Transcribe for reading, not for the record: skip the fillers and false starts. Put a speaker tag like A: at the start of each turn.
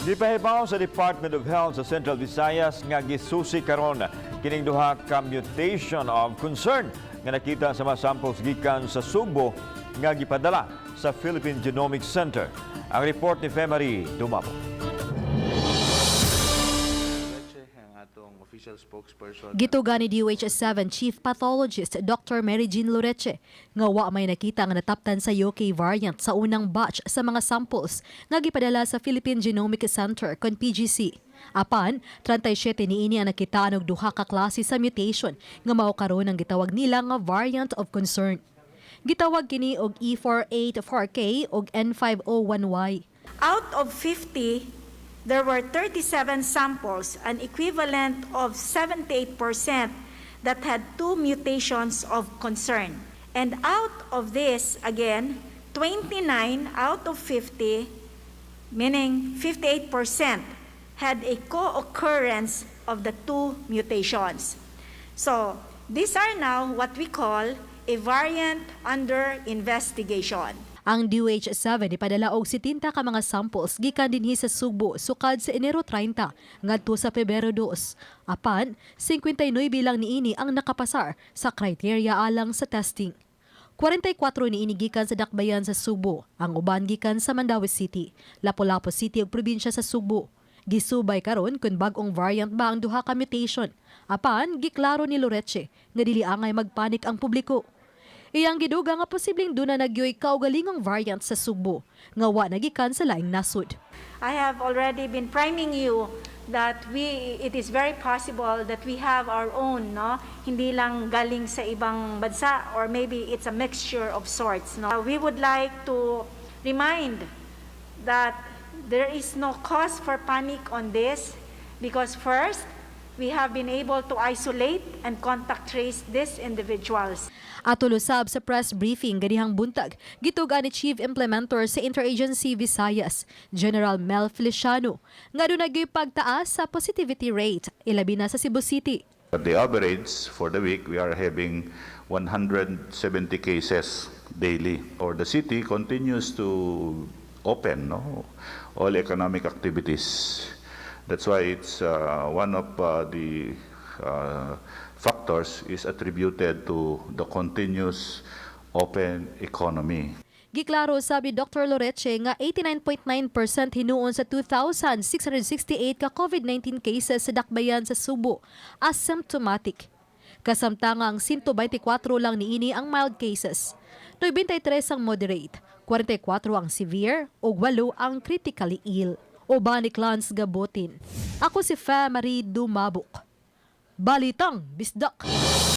A: Gipahibaw sa Department of Health sa Central Visayas nga gisusi karon kining duha ka mutation of concern nga nakita sa mga samples gikan sa Sugbo nga gipadala sa Philippine Genomic Center. Ang report ni Femary Dumabo.
B: Ang atong official spokesperson.
C: Gituga ni DOH-7 Chief Pathologist Dr. Mary Jean Loreche nga wa may nakita nga nataptan sa UK variant sa unang batch sa mga samples nga gipadala sa Philippine Genomic Center kon PGC. Apan, 37 niini ang nakitaan og duha ka klase sa mutation nga mao karon ang gitawag nila nga variant of concern. Gitawag kini og E E484K ug N501Y.
D: Out of 50, there were 37 samples, an equivalent of 78% that had two mutations of concern. And out of this, again, 29 out of 50, meaning 58%, had a co-occurrence of the two mutations. So, these are now what we call a variant under investigation.
C: Ang DOH-7 ipadala og 70 ka mga samples gikan dinhi sa Sugbo sukad sa Enero 30 ngadto sa Pebrero 2. Apan, 59 lang niini ang nakapasar sa criteria alang sa testing. 44 niini gikan sa dakbayan sa Sugbo, ang uban gikan sa Mandaue City, Lapu-Lapu City ug probinsya sa Sugbo. Gisubay karon kung bag-ong variant ba ang duha ka mutation. Apan, giklaro ni Loreche nga dili angay magpanik ang publiko. Iyang giduga nga posibleng duna na gyoy kaugalingong variant sa Sugbo nga wa nagikan sa laing nasod.
D: I have already been priming you that we it is very possible that we have our own, no, hindi lang galing sa ibang bansa, or maybe it's a mixture of sorts, no. We would like to remind that there is no cause for panic on this because first, we have been able to isolate and contact trace these individuals.
C: Atol usab sa press briefing ganihang buntag, gituga ni Chief Implementer sa Interagency Visayas, General Mel Feliciano, nga duna gyud pagtaas sa positivity rate, ilabi na sa Cebu City.
B: At the average for the week, we are having 170 cases daily. Or the city continues to open, no, all economic activities. That's why it's one of the factors is attributed to the continuous open economy.
C: Giklaro sabi Dr. Loreche nga 89.9% hinuon sa 2,668 ka COVID-19 cases sa dakbayan sa Sugbo asymptomatic. Kasamtang ang 124 lang niini ang mild cases, 93 ang moderate, 44 ang severe ug 8 ang critically ill. Uban ni Clans Gabotin. Ako si Fa Marie Dumabok. Balitang Bisdak.